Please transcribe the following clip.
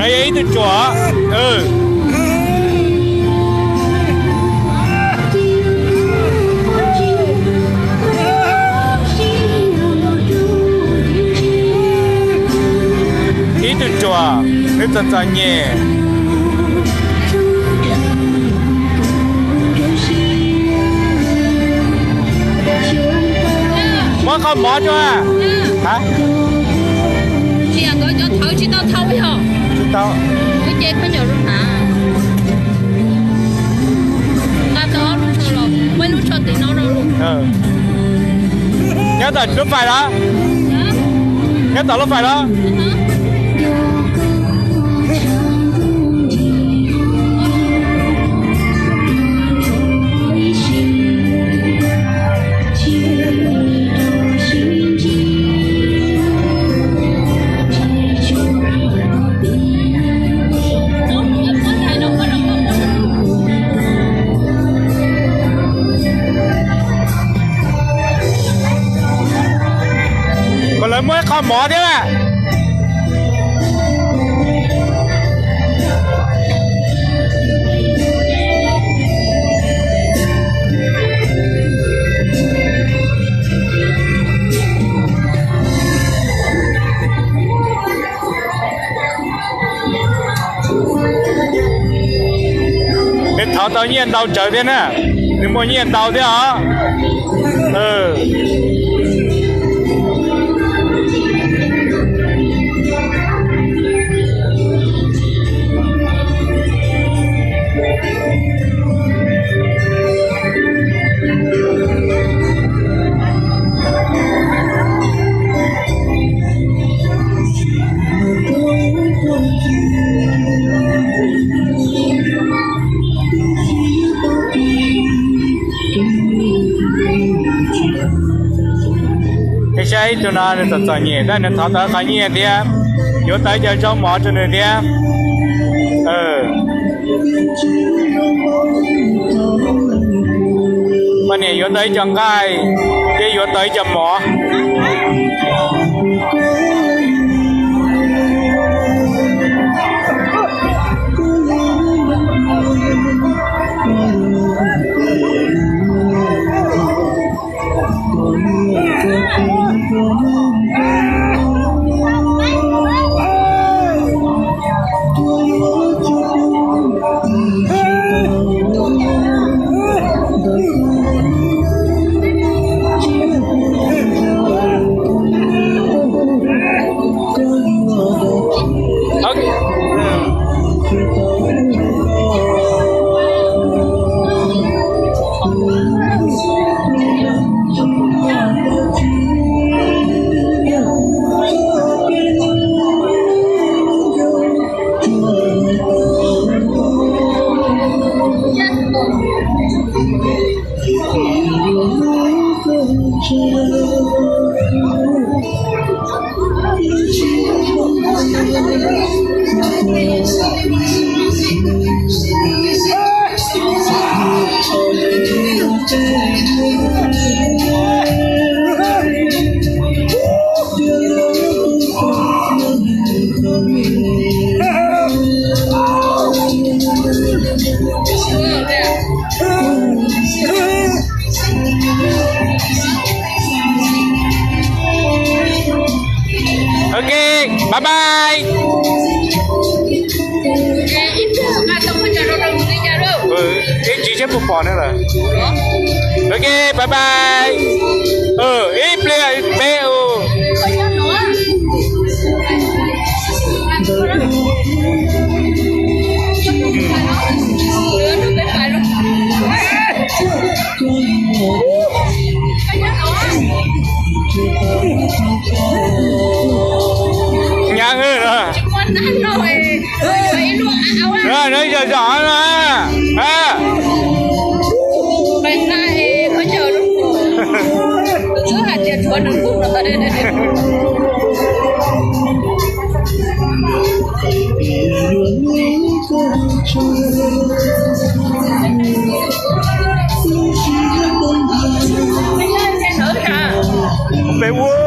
Ib tug tsuas. Ib tug tsuas, nws txom txom nyem. Muab qhov mov rau. Tsis tau. Nyob tom lub fais los? Nyob tom lub fais los? Kom lawv muab ib qho mov thiab na. Nws thov tau nyiaj ntau tsawv thiab na, nws muaj nyiaj ntau thiab os. Peb saib ib tug no nws txom txom nyem tab nws thov tau qhov nyiaj thiab, yuav tau ib co zaub mov rau nws thiab. Poj niam yuav tau ib co nqaij thiab yuav tau ib co mov. Ok, bye bye. Ib tsis seb puas pom na lawm. Ok, bye bye. Ib pliag peb u. Nyab hwj los. Nws zom zom no. Peb ua.